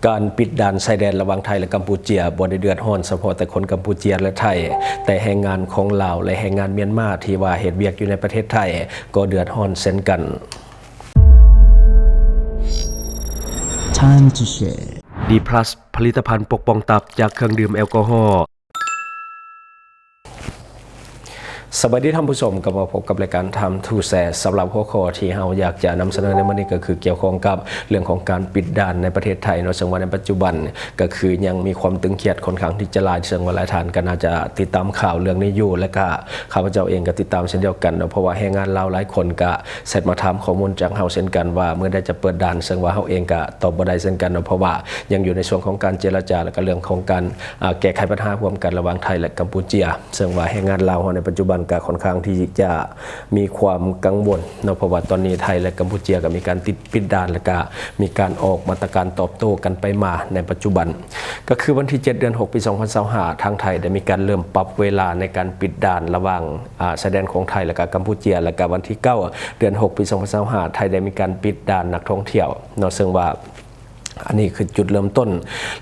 ການປິດດ່ານຊາຍແດນລະຫວ່າງໄທ ແລະ ກຳປູເຈຍ ບໍ່ໄດ້ເດືອດຮ້ອນສະເພາະແຕ່ຄົນກຳປູເຈຍ ແລະ ໄທ, ແຕ່ແຮງງານຂອງລາວ ແລະ ແຮງງານມຽນມາທີ່ວ່າເຮັດວຽກຢູ່ໃນປະເທດໄທ ກໍເດືອດຮ້ອນເຊັ່ນກັນ. Time to share. ດີພລັສ ຜະລິດຕະພັນປົກປ້ອງຕັບຈາກເຄື່ອງດື່ມແອລກໍຮໍ. ສະບາຍດີທ່ານຜູ້ຊົມ, ກັບມາພົບກັບລາຍການ Time to Share. ສຳລັບຫົວຂໍ້ທີ່ເຮົາຢາກຈະນຳສະເໜີໃນມື້ນີ້ ກໍຄືກ່ຽວຂ້ອງກັບເລື່ອງຂອງການປິດດ່ານໃນປະເທດໄທເນາະ, ເຊິ່ງວ່າໃນປັດຈຸບັນກໍຄືຍັງມີຄວາມຕຶງຄຽດຂ້ອນຂ້າງທີ່ຈະຫຼາຍ, ເຊິ່ງວ່າຫຼາຍທ່ານກໍໜ້າຈະຕິດຕາມຂ່າວເລື່ອງນີ້ຢູ່ ແລະ ກໍຂ້າພະເຈົ້າເອງກໍຕິດຕາມເຊັ່ນດຽວກັນເນາະ, ເພາະວ່າແຮງງານລາວຫຼາຍຄົນກໍແຊັດມາຖາມຂໍ້ມູນຈາກເຮົາເຊັ່ນກັນວ່າ ເມື່ອໃດຈະເປີດດ່ານ, ເຊິ່ງວ່າເຮົາເອງກໍຕອບບໍ່ໄດ້ເຊັ່ນກັນເນາະ, ເພາະວ່າຍັງຢູ່ໃນຊ່ວງຂອງການເຈລະຈາ ແລະ ກໍເລື່ອງຂອງການ ອາ ແກ້ໄຂບັນຫາຮ່ວມກັນລະຫວ່າງໄທ ແລະ ກຳປູເຈຍ, ເຊິ່ງວ່າແຮງງານລາວເຮົາໃນປັດຈຸບັນກໍຂ້ອນຂ້າງທີ່ຈະມີຄວາມກັງວົນເນາະ, ເພາະວ່າຕອນນີ້ໄທ ແລະ ກຳປູເຈຍກໍມີການຕິດ ປິດດ່ານ ແລະ ກະມີການອອກມາດຕະການຕອບໂຕ້ກັນໄປມາໃນປັດຈຸບັນ. ກໍຄືວັນທີເຈັດ ເດືອນຫົກ ປີສອງພັນຊາວຫ້າ ທາງໄທໄດ້ມີການເລີ່ມປັບເວລາໃນການປິດດ່ານລະຫວ່າງ ອາ ຊາຍແດນຂອງໄທ ແລະ ກະກຳປູເຈຍ, ແລະ ກະວັນທີເກົ້າ ເດືອນຫົກ ປີສອງພັນຊາວຫ້າ ໄທໄດ້ມີການປິດດ່ານນັກທ່ອງທ່ຽວເນາະ, ເຊິ່ງວ່າ ອັນນີ້ຄືຈຸດເລີ່ມຕົ້ນ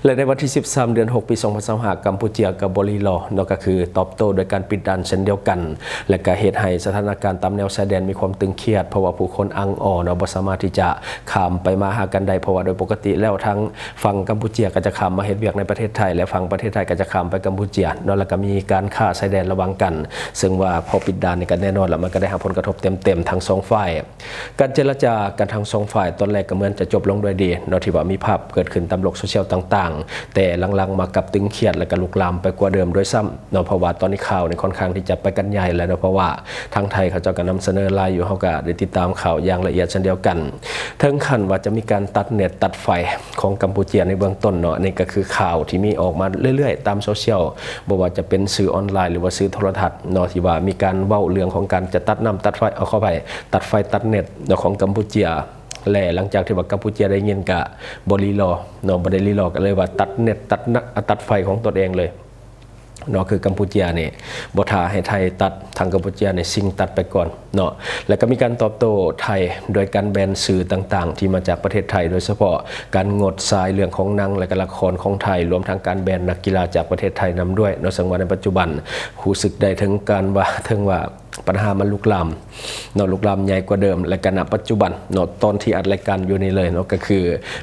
ແລະ ໃນວັນທີສິບສາມ ເດືອນຫົກ ປີສອງພັນຊາວຫ້າ ກຳປູເຈຍກໍບໍ່ລີລໍເນາະ, ກໍຄືຕອບໂຕ້ໂດຍການປິດດ່ານເຊັ່ນດຽວກັນ ແລະ ກໍເຮັດໃຫ້ສະຖານະການຕາມແນວຊາຍແດນມີຄວາມຕຶງຄຽດ ເພາະວ່າຜູ້ຄົນອັ່ງອໍເນາະ ບໍ່ສາມາດທີ່ຈະຂ້າມໄປມາຫາກັນໄດ້, ເພາະວ່າໂດຍປົກກະຕິແລ້ວທາງຝັ່ງກຳປູເຈຍກໍຈະຂ້າມມາເຮັດວຽກໃນປະເທດໄທ ແລະ ຝັ່ງປະເທດໄທກໍຈະຂ້າມໄປກຳປູເຈຍເນາະ, ແລ້ວກໍມີການຄ້າຊາຍແດນລະຫວ່າງກັນ, ເຊິ່ງວ່າພໍປິດດ່ານນີ້ກໍແນ່ນອນລະ ມັນກໍໄດ້ຮັບຜົນກະທົບເຕັມໆທັງສອງຝ່າຍ. ການເຈລະຈາກັນທັງສອງຝ່າຍຕອນແລກກໍເໝືອນຈະຈົບລົງດ້ວຍດີເນາະ, ທີ່ວ່າມີພາບເກີດຂຶ້ນຕາມໂລກໂຊຊຽວຕ່າງໆ, ແຕ່ຫຼັງໆມາກັບຕຶງຄຽດ ແລະ ກໍລຸກລາມໄປກວ່າເດີມດ້ວຍຊ້ຳເນາະ, ເພາະວ່າຕອນນີ້ຂ່າວນີ້ຂ້ອນຂ້າງທີ່ຈະໄປກັນໃຫຍ່ແລ້ວເນາະ, ເພາະວ່າທາງໄທເຂົາເຈົ້າກໍນຳສະເໜີຫຼາຍຢູ່, ເຮົາກໍໄດ້ຕິດຕາມຂ່າວຢ່າງລະອຽດເຊັ່ນດຽວກັນ, ເຖິງຂັ້ນວ່າຈະມີການຕັດເນັດຕັດໄຟຂອງກຳປູເຈຍໃນເບື້ອງຕົ້ນເນາະ. ນີ້ກໍຄືຂ່າວທີ່ມີອອກມາເລື້ອຍໆຕາມໂຊຊຽວ, ບໍ່ວ່າຈະເປັນສື່ອອນລາຍ ຫຼືວ່າສື່ໂທລະທັດເນາະ, ທີ່ວ່າມີການເວົ້າເລື່ອງຂອງການຈະຕັດນ້ຳຕັດໄຟ, ເອົາ ຂໍອະໄພ, ຕັດໄຟຕັດເນັດເນາະ ຂອງກຳປູເຈຍ. ແລະ ຫຼັງຈາກທີ່ວ່າກຳປູເຈຍໄດ້ຍິນກະບໍ່ລີລໍເນາະ, ບໍ່ໄດ້ລີລໍ ກໍເລີຍວ່າຕັດເນັດ ຕັດນະ ຕັດໄຟຂອງຕົນເອງເລີຍເນາະ, ຄືກຳປູເຈຍນີ້ບໍ່ຖ້າໃຫ້ໄທຕັດ, ທາງກຳປູເຈຍນີ້ຊິງຕັດໄປກ່ອນເນາະ. ແລ້ວກໍມີການຕອບໂຕ້ໄທໂດຍການແບນສື່ຕ່າງໆທີ່ມາຈາກປະເທດໄທ, ໂດຍສະເພາະການງົດສາຍເລື່ອງຂອງໜັງ ແລະ ກໍລະຄອນຂອງໄທ, ລວມທັງການແບນນັກກິລາຈາກປະເທດໄທນຳດ້ວຍເນາະ, ເຊິ່ງວ່າໃນປັດຈຸບັນຮູ້ສຶກໄດ້ເຖິງການວ່າ ເຖິງວ່າ ບັນຫາມັນລຸກລາມເນາະ, ລຸກລາມໃຫຍ່ກວ່າເດີມ ແລະ ກະນະປັດຈຸບັນເນາະ, ຕອນທີ່ອັດລາຍການຢູ່ນີ້ເລີຍເນາະ, ກໍຄື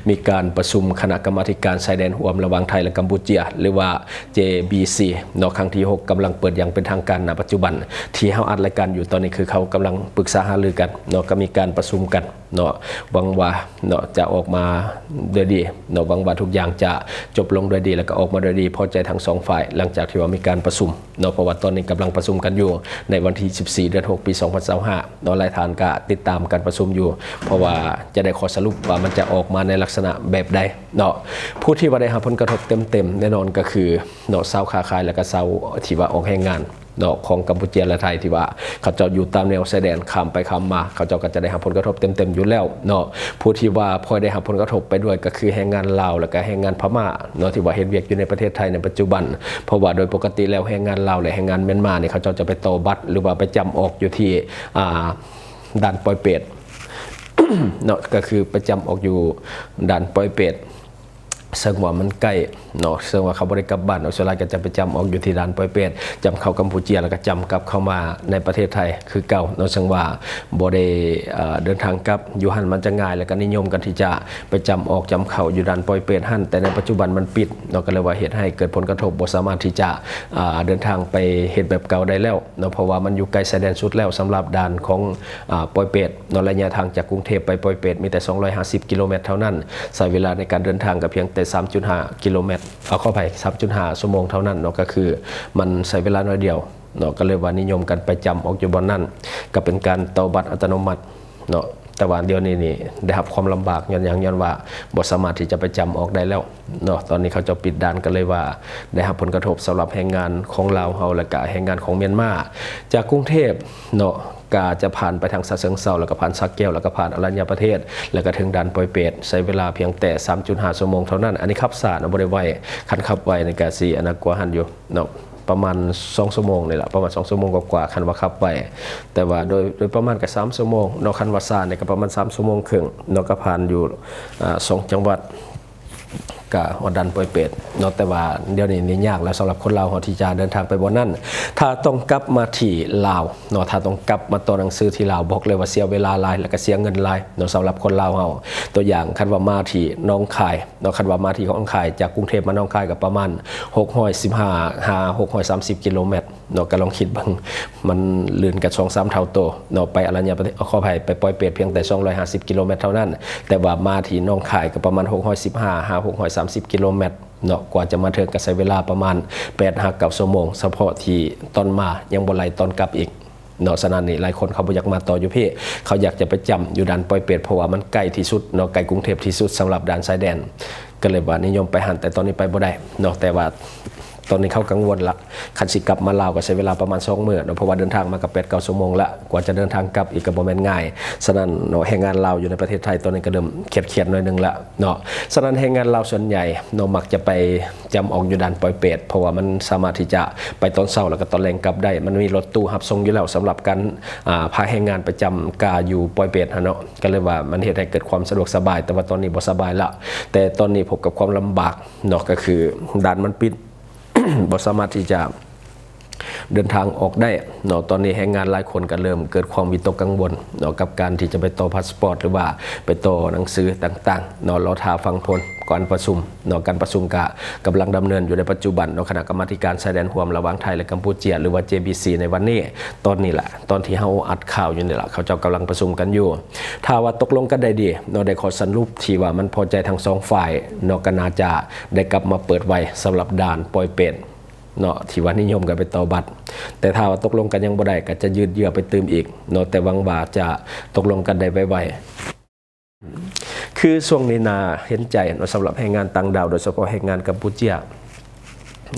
ມີການປະຊຸມຄະນະກຳມາທິການຊາຍແດນຮ່ວມລະຫວ່າງໄທ ແລະ ກຳປູເຈຍ ຫຼືວ່າ ເຈບີຊີ ເນາະ, ຄັ້ງທີຫົກ ກຳລັງເປີດຢ່າງເປັນທາງການນະປັດຈຸບັນ. ທີ່ເຮົາອັດລາຍການຢູ່ຕອນນີ້ ຄືເຂົາກຳລັງປຶກສາຫາລືກັນເນາະ, ກໍມີການປະຊຸມກັນເນາະ, ຫວັງວ່າເນາະ ຈະອອກມາໂດຍດີເນາະ, ຫວັງວ່າທຸກຢ່າງຈະຈົບລົງໂດຍດີ ແລ້ວກໍອອກມາໂດຍດີ ພໍໃຈທັງສອງຝ່າຍ ຫຼັງຈາກທີ່ວ່າມີການປະຊຸມ ເນາະ, ເພາະວ່າຕອນນີ້ກຳລັງປະຊຸມກັນຢູ່ໃນວັນທີສິບສີ່ ເດືອນຫົກ ປີສອງພັນຊາວຫ້າເນາະ, ຫຼາຍທ່ານກະຕິດຕາມການປະຊຸມຢູ່, ເພາະວ່າຈະໄດ້ຂໍ້ສະຫຼຸບວ່າມັນຈະອອກມາໃນລັກສະນະແບບໃດເນາະ. ຜູ້ທີ່ວ່າໄດ້ຮັບຜົນກະທົບເຕັມໆແນ່ນອນກໍຄືເນາະ ຊາວຄ້າຂາຍ ແລ້ວກະຊາວທີ່ວ່າອອກແຮງງານເນາະ ຂອງກຳປູເຈຍ ແລະ ໄທ ທີ່ວ່າເຂົາເຈົ້າຢູ່ຕາມແນວຊາຍແດນ ຂ້າມໄປຂ້າມມາ ເຂົາເຈົ້າກໍຈະໄດ້ຮັບຜົນກະທົບເຕັມໆຢູ່ແລ້ວເນາະ. ຜູ້ທີ່ວ່າພອຍໄດ້ຮັບຜົນກະທົບໄປດ້ວຍກໍຄືແຮງງານລາວ ແລ້ວກະແຮງງານພະມ້າເນາະ ທີ່ວ່າເຮັດວຽກຢູ່ໃນປະເທດໄທໃນປັດຈຸບັນ. ເພາະວ່າໂດຍປົກກະຕິແລ້ວແຮງງານລາວ ແລະ ແຮງງານມຽນມານີ້ ເຂົາເຈົ້າຈະໄປຕໍ່ບັດ ຫຼືວ່າໄປຈຳອອກຢູ່ທີ່ ອ່າ ດ່ານປອຍເປດເນາະ, ກໍຄືໄປຈຳອອກຢູ່ດ່ານປອຍເປດ ເຊິ່ງວ່າມັນໃກ້ເນາະ, ເຊິ່ງວ່າເຂົາບໍ່ໄດ້ກັບບ້ານເນາະ, ສ່ວນຫຼາຍກໍຈະໄປຈຳອອກຢູ່ທີ່ດ່ານປອຍເປດ, ຈຳເຂົ້າກຳປູເຈຍ ແລ້ວກໍຈຳກັບເຂົ້າມາໃນປະເທດໄທຄືເກົ່າເນາະ, ເຊິ່ງວ່າບໍ່ໄດ້ ເອີ ເດີນທາງກັບ. ຢູ່ຫັ້ນມັນຈະງ່າຍ ແລ້ວກໍນິຍົມກັນທີ່ຈະໄປຈຳອອກຈຳເຂົ້າຢູ່ດ່ານປອຍເປດຫັ້ນ, ແຕ່ໃນປັດຈຸບັນມັນປິດເນາະ, ກໍເລີຍວ່າເຮັດໃຫ້ເກີດຜົນກະທົບ ບໍ່ສາມາດທີ່ຈະ ອ່າ ເດີນທາງໄປເຮັດແບບເກົ່າໄດ້ແລ້ວເນາະ, ເພາະວ່າມັນຢູ່ໃກ້ຊາຍແດນສຸດແລ້ວ ສຳລັບດ່ານຂອງ ອ່າ ປອຍເປດເນາະ, ໄລຍະທາງຈາກກຸງເທບໄປປອຍເປດມີແຕ່ສອງຮ້ອຍຫ້າສິບກິໂລແມັດເທົ່ານັ້ນ, ໃຊ້ເວລາໃນການເດີນທາງກໍພຽງແຕ່ສາມຈຸດຫ້າກິໂລແມັດ ເອົາ ຂໍອະໄພ ສາມຈຸດຫ້າຊົ່ວໂມງເທົ່ານັ້ນເນາະ, ກໍຄືມັນໃຊ້ເວລາໜ້ອຍດຽວເນາະ, ກໍເລີຍວ່ານິຍົມກັນໄປຈຳອອກຢູ່ບ່ອນນັ້ນ, ກໍເປັນການຕໍ່ບັດອັດຕະໂນມັດເນາະ. ແຕ່ວ່າດຽວນີ້ນີ້ໄດ້ຮັບຄວາມລຳບາກ ຍ້ອນຫຍັງ? ຍ້ອນວ່າບໍ່ສາມາດທີ່ຈະໄປຈຳອອກໄດ້ແລ້ວເນາະ, ຕອນນີ້ເຂົາເຈົ້າປິດດ່ານ ກໍເລີຍວ່າໄດ້ຮັບຜົນກະທົບສຳລັບແຮງງານຂອງລາວເຮົາ ແລ້ວກະແຮງງານຂອງມຽນມາ ຈາກກຸງເທບເນາະ, ກະຈະຜ່ານໄປທາງສະເຊີງເຊົາ ແລ້ວກະຜ່ານສະແກ້ວ ແລ້ວກະຜ່ານອະລັນຍະປະເທດ ແລ້ວກະເຖິງດ່ານປອຍເປດ ໃຊ້ເວລາພຽງແຕ່ສາມຈຸດຫ້າຊົ່ວໂມງເທົ່ານັ້ນ. ອັນນີ້ຂັບຊ້າເນາະ, ບໍ່ໄດ້ໄວ, ຄັນຂັບໄວນີ້ກະຊິອັນນັ້ນກວ່າຫັ້ນຢູ່ເນາະ, ປະມານສອງຊົ່ວໂມງນີ້ລະ, ປະມານສອງຊົ່ວໂມງກວ່າໆ ຄັນວ່າຂັບໄວ, ແຕ່ວ່າໂດຍ ໂດຍປະມານກໍສາມຊົ່ວໂມງເນາະ, ຄັນວ່າຊ້ານີ້ກໍປະມານສາມຊົ່ວໂມງເຄິ່ງເນາະ, ກໍຜ່ານຢູ່ ອ່າ ສອງຈັງຫວັດ. ກະຮອດດ່ານປອຍເປດເນາະ. ແຕ່ວ່າດຽວນີ້ນີ້ຍາກແລ້ວສຳລັບຄົນລາວເຮົາທີ່ຈະເດີນທາງໄປບ່ອນນັ້ນ. ຖ້າຕ້ອງກັບມາທີ່ລາວເນາະ, ຖ້າຕ້ອງກັບມາຕໍ່ໜັງສືທີ່ລາວ, ບອກເລີຍວ່າເສຍເວລາຫຼາຍ ແລະກະເສຍເງິນຫຼາຍເນາະ ສຳລັບຄົນລາວເຮົາ. ຕົວຢ່າງ ຄັນວ່າມາທີ່ໜອງຄາຍເນາະ, ຄັນວ່າມາທີ່ໜອງຄາຍ ຈາກກຸງເທບມາໜອງຄາຍກະປະມານຫົກຮ້ອຍສິບຫ້າຫາຫົກຮ້ອຍສາມສິບກິໂລແມັດເນາະ. ກະລອງຄິດເບິ່ງ ມັນລື່ນກັນສອງສາມເທົ່າໂຕເນາະ, ໄປອະລັນຍາປະເທດ ຂໍອະໄພ ໄປປອຍເປດພຽງແຕ່ສອງຮ້ອຍຫ້າສິບກິໂລແມັດເທົ່ານັ້ນ, ແຕ່ວ່າມາທີ່ໜອງຄາຍກະປະມານຫົກຮ້ອຍສິບຫ້າຫາຫົກຮ້ອຍສາມສິບກິໂລແມັດເນາະ. ກວ່າຈະມາເຖິງກະໃຊ້ເວລາປະມານແປດຫາເກົ້າຊົ່ວໂມງ ສະເພາະທີ່ຕອນມາ ຍັງບໍ່ໄລ່ຕອນກັບອີກເນາະ. ສະນັ້ນນີ້ ຫຼາຍຄົນເຂົາບໍ່ຢາກມາຕໍ່ຢູ່ພີ້, ເຂົາຢາກຈະໄປຈ້ຳຢູ່ດ່ານປອຍເປດ ເພາະວ່າມັນໃກ້ທີ່ສຸດເນາະ, ໃກ້ກຸງເທບທີ່ສຸດສຳລັບດ່ານຊາຍແດນ. ກະເລີຍວ່ານິຍົມໄປຫັ້ນ, ແຕ່ຕອນນີ້ໄປບໍ່ໄດ້ເນາະ. ແຕ່ວ່າຕອນນີ້ເຂົາກັງວົນລະ, ຄັນຊິກັບມາລາວກະໃຊ້ເວລາປະມານສອງມື້ເນາະ, ເພາະວ່າເດີນທາງມາກະແປດເກົ້າຊົ່ວໂມງລະ, ກວ່າຈະເດີນທາງກັບອີກກະບໍ່ແມ່ນງ່າຍ. ສະນັ້ນເນາະ ແຮງງານລາວຢູ່ໃນປະເທດໄທຕອນນີ້ກະເລີ່ມຄຽດໆໜ້ອຍໜຶ່ງລະເນາະ. ສະນັ້ນແຮງງານລາວສ່ວນໃຫຍ່ເນາະ ມັກຈະໄປຈ້ຳອອກຢູ່ດ່ານປອຍເປດ ເພາະວ່າມັນສາມາດທີ່ຈະໄປຕອນເຊົ້າ ແລ້ວກະຕອນແລງກັບໄດ້. ມັນມີລົດຕູ້ຮັບສົ່ງຢູ່ແລ້ວສຳລັບການ ອ່າ ພາແຮງງານໄປຈ້ຳກາຢູ່ປອຍເປດຫັ້ນເນາະ. ກະເລີຍວ່າມັນເຮັດໃຫ້ເກີດຄວາມສະດວກສະບາຍ, ແຕ່ວ່າຕອນນີ້ບໍ່ສະບາຍລະ. ແຕ່ຕອນນີ້ພົບກັບຄວາມລຳບາກເນາະ, ກະຄືດ່ານມັນປິດ ບໍ່ສາມາດທີ່ຈະເດີນທາງອອກໄດ້ເນາະ. ຕອນນີ້ແຮງງານຫຼາຍຄົນກະເລີ່ມເກີດຄວາມວິຕົກກັງວົນເນາະ ກັບການທີ່ຈະໄປຕໍ່ພາສປອດ ຫຼືວ່າໄປຕໍ່ໜັງສືຕ່າງໆເນາະ, ລໍຖ້າຟັງຜົນການປະຊຸມເນາະ. ການປະຊຸມກະກຳລັງດຳເນີນຢູ່ໃນປັດຈຸບັນເນາະ, ຄະນະກຳມາທິການຊາຍແດນຮ່ວມລະຫວ່າງໄທ ແລະ ກຳປູເຈຍ ຫຼືວ່າ ເຈບີຊີ ໃນວັນນີ້. ຕອນນີ້ລະ ຕອນທີ່ເຮົາອັດຂ່າວຢູ່ນີ້ລະ ເຂົາເຈົ້າກຳລັງປະຊຸມກັນຢູ່. ຖ້າວ່າຕົກລົງກັນໄດ້ດີເນາະ, ໄດ້ຂໍ້ສະຫຼຸບທີ່ວ່າມັນພໍໃຈທັງສອງຝ່າຍເນາະ, ກະໜ້າຈະໄດ້ກັບມາເປີດໄວສຳລັບດ່ານປອຍເປດເນາະ ທີ່ວ່ານິຍົມກັນໄປຕໍ່ບັດ. ແຕ່ຖ້າວ່າຕົກລົງກັນຍັງບໍ່ໄດ້ ກະຈະຢືດເຍື້ອໄປຕື່ມອີກເນາະ, ແຕ່ຫວັງວ່າຈະຕົກລົງກັນໄດ້ໄວໆ. ຄືຊ່ວງນີ້ໜ້າເຫັນໃຈເນາະ ສຳລັບແຮງງານຕ່າງດ້າວ, ໂດຍສະເພາະແຮງງານກຳປູເຈຍ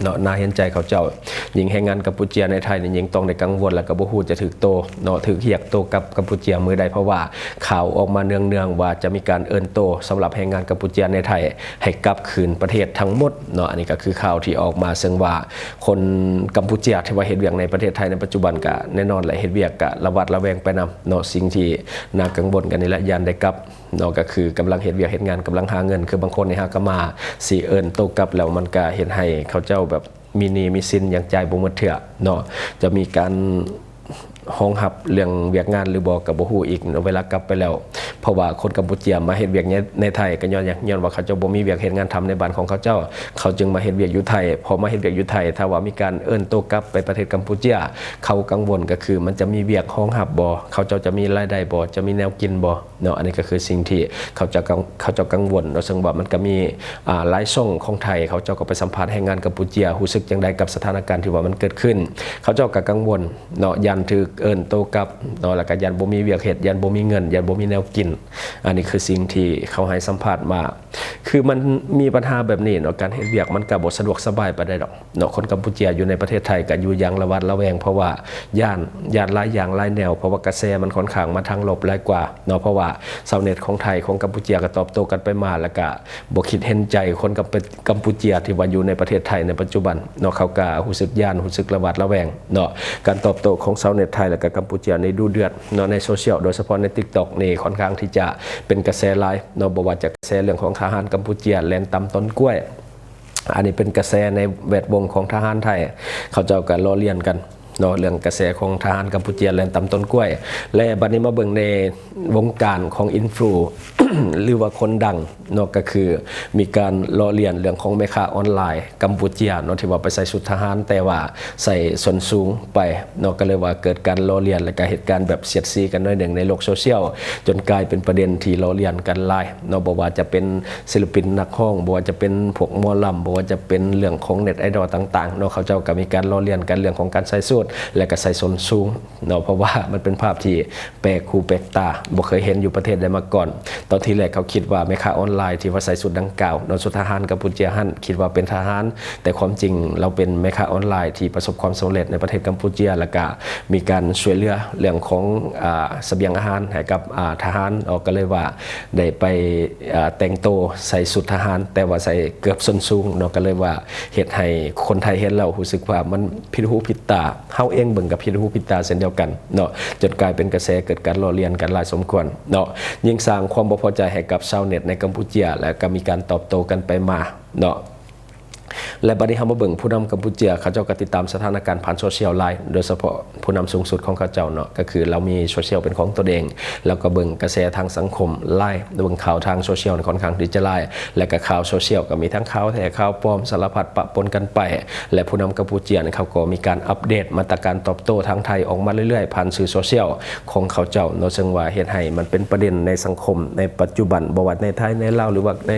ເນາະ, ໜ້າເຫັນໃຈເຂົາເຈົ້າ. ຍິ່ງແຮງງານກຳປູເຈຍໃນໄທນີ້ ຍິ່ງຕ້ອງໄດ້ກັງວົນ ແລ້ວກະບໍ່ຮູ້ຈະຖືກໂຕເນາະ, ຖືກຮຽກໂຕກັບກຳປູເຈຍມື້ໃດ, ເພາະວ່າຂ່າວອອກມາເນື່ອງໆວ່າຈະມີການເອີ້ນໂຕສຳລັບແຮງງານກຳປູເຈຍໃນໄທ ໃຫ້ກັບຄືນປະເທດທັງໝົດເນາະ. ອັນນີ້ກະຄືຂ່າວທີ່ອອກມາ, ເຊິ່ງວ່າຄົນກຳປູເຈຍທີ່ວ່າເຮັດວຽກໃນປະເທດໄທໃນປັດຈຸບັນ ກະແນ່ນອນແຫຼະ ເຮັດວຽກກະລະຫວາດລະແວງໄປນຳເນາະ. ສິ່ງທີ່ໜ້າກັງວົນກັນນີ້ແຫຼະ ຢ້ານໄດ້ກັບ ເນາະ, ກະຄືກຳລັງເຮັດວຽກເຮັດງານ, ກຳລັງຫາເງິນ. ຄືບາງຄົນນີ້ຫາກະມາຊິເອີ້ນໂຕກັບແລ້ວ ມັນກະເຮັດໃຫ້ເຂົາເຈົ້າແບບມີໜີ້ມີສິນ ຍັງຈ່າຍບໍ່ໝົດເທື່ອເນາະ. ຈະມີການຮອງຮັບເລື່ອງວຽກງານຫຼືບໍ່ກະບໍ່ຮູ້ອີກເນາະ, ເວລາກັບໄປແລ້ວ. ເພາະວ່າຄົນກຳປູເຈຍມາເຮັດວຽກໃນ ໃນໄທ ກະຍ້ອນຫຍັງ? ຍ້ອນວ່າເຂົາເຈົ້າບໍ່ມີວຽກເຮັດງານທຳໃນບ້ານຂອງເຂົາເຈົ້າ, ເຂົາຈຶ່ງມາເຮັດວຽກຢູ່ໄທ. ພໍມາເຮັດວຽກຢູ່ໄທ ຖ້າວ່າມີການເອີ້ນໂຕກັບໄປປະເທດກຳປູເຈຍ, ເຂົາກັງວົນກະຄືມັນຈະມີວຽກຮອງຮັບບໍ່? ເຂົາເຈົ້າຈະມີລາຍໄດ້ບໍ່? ຈະມີແນວກິນບໍ່? ເນາະ. ອັນນີ້ກະຄືສິ່ງທີ່ເຂົາເຈົ້າກັງ ເຂົາເຈົ້າກັງວົນເນາະ, ເຊິ່ງວ່າມັນກະມີ ອ່າ ຫຼາຍຊ່ອງຂອງໄທ ເຂົາເຈົ້າກະໄປສຳພາດແຮງງານກຳປູເຈຍ ຮູ້ສຶກຈັ່ງໃດກັບສະຖານະການທີ່ວ່າມັນເກີດຂຶ້ນ. ເຂົາເຈົ້າກະກັງວົນເນາະ, ຢ້ານຖືກເອີ້ນໂຕກັບເນາະ, ແລ້ວກະຢ້ານບໍ່ມີວຽກເຮັດ, ຢ້ານບໍ່ມີເງິນ, ຢ້ານບໍ່ມີແນວກິນ. ອັນນີ້ຄືສິ່ງທີ່ເຂົາໃຫ້ສຳພາດມາ. ຄືມັນມີບັນຫາແບບນີ້ເນາະ, ການເຮັດວຽກມັນກະບໍ່ສະດວກສະບາຍປານໃດດອກ. ເນາະ, ຄົນກຳປູເຈຍຢູ່ໃນປະເທດໄທກະຢູ່ຢ່າງລະຫວາດລະແວງ ເພາະວ່າຢ້ານ ຢ້ານຫຼາຍຢ່າງຫຼາຍແນວ, ເພາະວ່າກະແສມັນຂ້ອນຂ້າງມາທາງລົບຫຼາຍກວ່າເນາະ. ເພາະວ່າຊາວເນັດຂອງໄທ ຂອງກຳປູເຈຍກະຕອບໂຕ້ກັນໄປມາ ແລ້ວກະບໍ່ຄິດເຫັນໃຈຄົນກຳ ກຳປູເຈຍທີ່ວ່າຢູ່ໃນປະເທດໄທໃນປັດຈຸບັນເນາະ, ເຂົາກະຮູ້ສຶກຢ້ານ ຮູ້ສຶກລະຫວາດລະແວງເນາະ. ການຕອບໂຕ້ຂອງຊາວເນັດໄທ ແລ້ວກະກຳປູເຈຍນີ້ດຸເດືອດເນາະ, ໃນໂຊຊຽວ ໂດຍສະເພາະໃນ TikTok ນີ້ ຂ້ອນຂ້າງທີ່ຈະເປັນກະແສຫຼາຍເນາະ, ບໍ່ວ່າຈະກະແສເລື່ອງຂອງທະຫານກຳປູເຈຍແລ່ນຕຳຕົ້ນກ້ວຍ ອັນນີ້ເປັນກະແສໃນແວດວົງຂອງທະຫານໄທ ເຂົາເຈົ້າກະລໍ້ລຽນກັນເນາະ ເລື່ອງກະແສຂອງທະຫານກຳປູເຈຍແລ່ນຕຳຕົ້ນກ້ວຍ. ແລະ ບັດນີ້ມາເບິ່ງໃນວົງການຂອງອິນຟລູ ຫຼືວ່າຄົນດັງເນາະ, ກະຄືມີການລໍ້ລຽນເລື່ອງຂອງແມ່ຄ້າອອນລາຍກຳປູເຈຍເນາະ ທີ່ວ່າໄປໃສ່ຊຸດທະຫານ ແຕ່ວ່າໃສ່ສົ້ນສູງໄປເນາະ, ກະເລີຍວ່າເກີດການລໍ້ລຽນ ແລະກະເຫດການແບບສຽດສີກັນໜ້ອຍໜຶ່ງໃນໂລກໂຊຊຽວ ຈົນກາຍເປັນປະເດັນທີ່ລໍ້ລຽນກັນຫຼາຍ ເນາະ, ບໍ່ວ່າຈະເປັນສິລະປິນນັກຮ້ອງ, ບໍ່ວ່າຈະເປັນພວກໝໍລຳ, ບໍ່ວ່າຈະເປັນເລື່ອງຂອງເນັດໄອດອລຕ່າງໆເນາະ, ເຂົາເຈົ້າກະມີການລໍ້ລຽນກັນເລື່ອງຂອງການໃສ່ຊຸດ ແລະກະໃສ່ສົ້ນສູງເນາະ, ເພາະວ່າມັນເປັນພາບທີ່ແປກຫູແປກຕາ ບໍ່ເຄີຍເຫັນຢູ່ປະເທດໃດມາກ່ອນ. ຕອນທີແລກເຂົາຄິດວ່າແມ່ຄ້າອອນລາຍທີ່ວ່າໃສ່ຊຸດດັ່ງກ່າວເນາະ, ຊຸດທະຫານກຳປູເຈຍຫັ້ນ ຄິດວ່າເປັນທະຫານ, ແຕ່ຄວາມຈິງລາວເປັນແມ່ຄ້າອອນລາຍທີ່ປະສົບຄວາມສຳເລັດໃນປະເທດກຳປູເຈຍ ແລະກະມີການຊ່ວຍເຫຼືອເລື່ອງຂອງ ອາ ສະບຽງອາຫານໃຫ້ກັບ ອາ ທະຫານເນາະ, ກະເລີຍວ່າ ໄດ້ໄປ ອາ ແຕ່ງໂຕໃສ່ຊຸດທະຫານ ແຕ່ວ່າໃສ່ເກີບສົ້ນສູງເນາະ, ກະເລີຍວ່າເຮັດໃຫ້ຄົນໄທເຫັນແລ້ວຮູ້ສຶກວ່າມັນຜິດຫູຜິດຕາ, ເຮົາເອງເບິ່ງກະຜິດຫູຜິດຕາເຊັ່ນດຽວກັນເນາະ, ຈົນກາຍເປັນກະແສເກີດການລໍ້ລຽນກັນຫຼາຍສົມຄວນເນາະ, ຍິ່ງສ້າງຄວາມບໍ່ພໍໃຈໃຫ້ກັບຊາວເນັດໃນກຳປູເຈຍ ແລະກະມີການຕອບໂຕ້ກັນໄປມາ ເນາະ. ແລະ ບັດນີ້ເຮົາມາເບິ່ງຜູ້ນຳກຳປູເຈຍ ເຂົາເຈົ້າກໍຕິດຕາມສະຖານະການຜ່ານໂຊຊຽວຫຼາຍ ໂດຍສະເພາະຜູ້ນຳສູງສຸດຂອງເຂົາເຈົ້າເນາະ ກໍຄືລາວມີໂຊຊຽວເປັນຂອງຕົນເອງ ແລ້ວກໍເບິ່ງກະແສທາງສັງຄົມຫຼາຍ ເບິ່ງຂ່າວທາງໂຊຊຽວນີ້ຂ້ອນຂ້າງທີ່ຈະຫຼາຍ ແລະ ກໍຂ່າວໂຊຊຽວກໍມີທັງຂ່າວແທ້ຂ່າວປອມສາລະພັດປະປົນກັນໄປ ແລະ ຜູ້ນຳກຳປູເຈຍນີ້ເຂົາກໍມີການອັບເດດມາດຕະການຕອບໂຕ້ທາງໄທອອກມາເລື້ອຍໆ ຜ່ານສື່ໂຊຊຽວຂອງເຂົາເຈົ້າເນາະ ເຊິ່ງວ່າເຮັດໃຫ້ມັນເປັນປະເດັນໃນສັງຄົມໃນປັດຈຸບັນ ບໍ່ວ່າໃນໄທ ໃນລາວ ຫຼືວ່າໃນ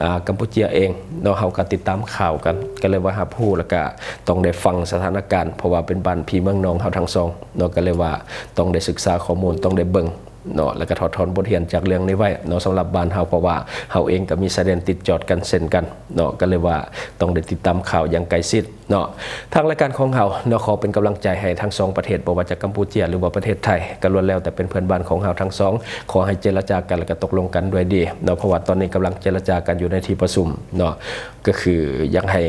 ອາ ກຳປູເຈຍເອງເນາະ ເຮົາກໍຕິດຕາມຂ່າວກັນ ກໍເລີຍວ່າຮັບຮູ້ ແລ້ວກໍຕ້ອງໄດ້ຟັງສະຖານະການ ເພາະວ່າເປັນບ້ານພີ່ເມືອງນ້ອງເຮົາທັງສອງເນາະ ກໍເລີຍວ່າຕ້ອງໄດ້ສຶກສາຂໍ້ມູນ ຕ້ອງໄດ້ເບິ່ງເນາະ ແລ້ວກໍຖອດຖອນບົດຮຽນຈາກເລື່ອງນີ້ໄວ້ເນາະ ສຳລັບບ້ານເຮົາ ເພາະວ່າເຮົາເອງກໍມີຊາຍແດນຕິດຈອດກັນເຊັ່ນກັນເນາະ ກໍເລີຍວ່າຕ້ອງໄດ້ຕິດຕາມຂ່າວຢ່າງໃກ້ຊິດ ເນາະ ທາງລາຍການຂອງເຮົາເນາະ ຂໍເປັນກຳລັງໃຈໃຫ້ທັງສອງປະເທດ ບໍ່ວ່າຈະກຳປູເຈຍ ຫຼືວ່າປະເທດໄທ ກໍລ້ວນແລ້ວແຕ່ເປັນເພື່ອນບ້ານຂອງເຮົາທັງສອງ ຂໍໃຫ້ເຈລະຈາກັນ ແລ້ວກໍຕົກລົງກັນດ້ວຍດີເນາະ ເພາະວ່າຕອນນີ້ກຳລັງເຈລະຈາກັນຢູ່ໃນທີ່ປະຊຸມເນາະ ກໍຄືຢາກໃຫ້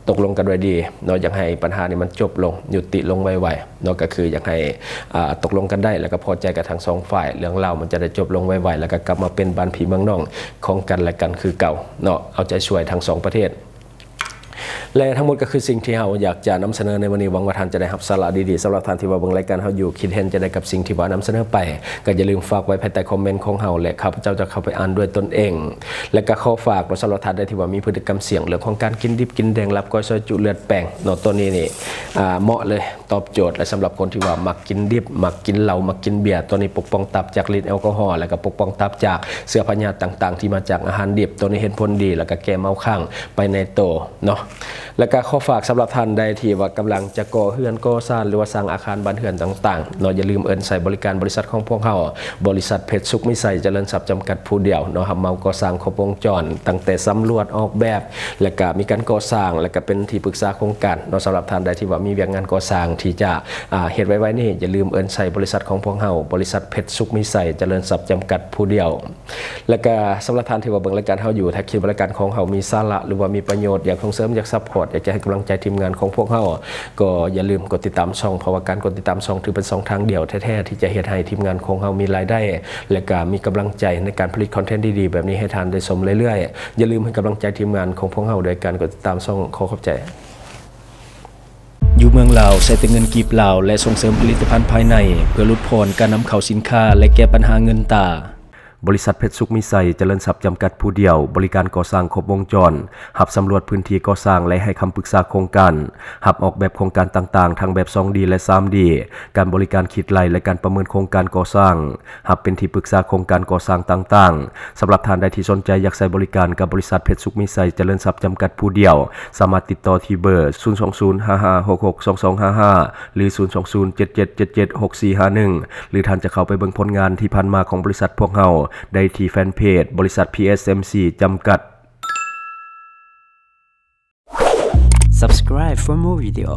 ຕົກລົງກັນດ້ວຍດີເນາະ ຢາກໃຫ້ບັນຫານີ້ມັນຈົບລົງ ຍຸຕິລົງໄວໆເນາະ ກໍຄືຢາກໃຫ້ ອາ ຕົກລົງກັນໄດ້ ແລ້ວກໍພໍໃຈກັນທັງສອງຝ່າຍ ເລື່ອງລາວມັນຈະໄດ້ຈົບລົງໄວໆ ແລ້ວກໍກັບມາເປັນບ້ານພີ່ເມືອງນ້ອງຂອງກັນແລະກັນຄືເກົ່າເນາະ ເອົາໃຈຊ່ວຍທັງສອງປະເທດ. ແລະ ທັງໝົດກໍຄືສິ່ງທີ່ເຮົາຢາກຈະນຳສະເໜີໃນມື້ນີ້ ຫວັງວ່າທ່ານຈະໄດ້ຮັບສາລະດີໆ. ສຳລັບທ່ານທີ່ວ່າເບິ່ງລາຍການເຮົາຢູ່ ຄິດເຫັນຈັ່ງໃດກັບສິ່ງທີ່ວ່ານຳສະເໜີໄປ ກໍຢ່າລືມຝາກໄວ້ພາຍໃຕ້ຄອມເມັນຂອງເຮົາ ແລະ ຂ້າພະເຈົ້າຈະເຂົ້າໄປອ່ານດ້ວຍຕົນເອງ. ແລະ ກໍຂໍຝາກສຳລັບທ່ານໃດທີ່ວ່າມີພຶດຕິກຳສ່ຽງເລື່ອງຂອງການກິນດິບກິນແດງ ລາບກ້ອຍ ຊອຍຈຸ ເລືອດແປງເນາະ ຕົວນີ້ນີ້ ອາ ເໝາະເລີຍ ຕອບໂຈດ ແລະ ສຳລັບຄົນທີ່ວ່າມັກກິນດິບ ມັກກິນເຫຼົ້າ ມັກກິນເບຍ ຕົວນີ້ປົກປ້ອງຕັບຈາກລິດແອລກໍຮໍ ແລະ ກໍປົກປ້ອງຕັບຈາກເຊື້ອພະຍາດຕ່າງໆ ທີ່ມາຈາກອາຫານດິບ ຕົວນີ້ເຫັນຜົນດີ ແລະ ກໍແກ້ເມົາຄ້າງໄປໃນໂຕເນາະ. ແລະ ກໍຂໍຝາກສຳລັບທ່ານໃດທີ່ວ່າກຳລັງຈະກໍ່ເຮືອນກໍ່ຊານ ຫຼືວ່າສ້າງອາຄານບ້ານເຮືອນຕ່າງໆເນາະ ຢ່າລືມເອີ້ນໃຊ້ບໍລິການບໍລິສັດຂອງພວກເຮົາ ບໍລິສັດເພັດສຸກມີໄຊຈະເລີນຊັບຈຳກັດຜູ້ດຽວເນາະ ຮັບເໝົາກໍ່ສ້າງຄົບວົງຈອນ ຕັ້ງແຕ່ສຳຫຼວດອອກແບບ ແລະ ກະມີການກໍ່ສ້າງ ແລະ ກະເປັນທີ່ປຶກສາໂຄງການເນາະ. ສຳລັບທ່ານໃດທີ່ວ່າມີວຽກງານກໍ່ສ້າງທີ່ຈະ ອາ ເຮັດໄວໆນີ້ ຢ່າລືມເອີ້ນໃຊ້ບໍລິສັດຂອງພວກເຮົາ ບໍລິສັດເພັດສຸກມີໄຊຈະເລີນຊັບຈຳກັດຜູ້ດຽວ. ແລະ ກະສຳລັບທ່ານທີ່ວ່າເບິ່ງລາຍການເຮົາຢູ່ ຖ້າຄິດວ່າລາຍການຂອງເຮົາມີສາລະ ຫຼືວ່າມີປະໂຫຍດ ຢາກສົ່ງເສີມ ຢາກຊັບພອດ ຢາກຈະໃຫ້ກຳລັງໃຈທີມງານຂອງພວກເຮົາ ກໍຢ່າລືມກົດຕິດຕາມຊ່ອງ ເພາະວ່າການກົດຕິດຕາມຊ່ອງຖືເປັນຊ່ອງທາງດຽວແທ້ໆ ທີ່ຈະເຮັດໃຫ້ທີມງານຂອງເຮົາມີລາຍໄດ້ ແລະ ກະມີກຳລັງໃຈໃນການຜະລິດຄອນເທັນດີໆແບບນີ້ໃຫ້ທ່ານໄດ້ຊົມເລື້ອຍໆ. ຢ່າລືມໃຫ້ກຳລັງໃຈທີມງານຂອງພວກເຮົາໂດຍການກົດຕິດຕາມຊ່ອງ. ຂໍຂອບໃຈ. ຢູ່ເມືອງລາວໃຊ້ແຕ່ເງິນກີບລາວ ແລະ ສົ່ງເສີມຜະລິດຕະພັນພາຍໃນ ເພື່ອຫຼຸດຜ່ອນການນຳເຂົ້າສິນຄ້າ ແລະ ແກ້ບັນຫາເງິນຕາ. ບໍລິສັດເພັດສຸກມີໄຊຈະເລີນຊັບຈຳກັດຜູ້ດຽວ ບໍລິການກໍ່ສ້າງຄົບວົງຈອນ, ຮັບສຳຫຼວດພື້ນທີ່ກໍ່ສ້າງ ແລະ ໃຫ້ຄຳປຶກສາໂຄງການ, ຮັບອອກແບບໂຄງການຕ່າງໆ ທັງແບບສອງດີ ແລະ ສາມດີ, ການບໍລິການຄິດໄລ່ ແລະ ການປະເມີນໂຄງການກໍ່ສ້າງ, ຮັບເປັນທີ່ປຶກສາໂຄງການກໍ່ສ້າງຕ່າງໆ. ສຳລັບທ່ານໃດທີ່ສົນໃຈຢາກໃຊ້ບໍລິການກັບບໍລິສັດເພັດສຸກມີໄຊຈະເລີນຊັບຈຳກັດຜູ້ດຽວ, ສາມາດຕິດຕໍ່ທີ່ເບີ ສູນສອງສູນ ຫ້າຫ້າຫົກຫົກ ສອງສອງຫ້າຫ້າ ຫຼື ສູນສອງສູນ ເຈັດເຈັດເຈັດເຈັດ ຫົກສີ່ຫ້າໜຶ່ງ ຫຼື ທ່ານຈະເຂົ້າໄປເບິ່ງຜົນງານທີ່ຜ່ານມາຂອງບໍລິສັດພວກເຮົາໄດ້ທີ່ແຟນເພຈບໍລິສັດ ພີເອັສເອັມຊີ ຈຳກັດ. Subscribe for more video.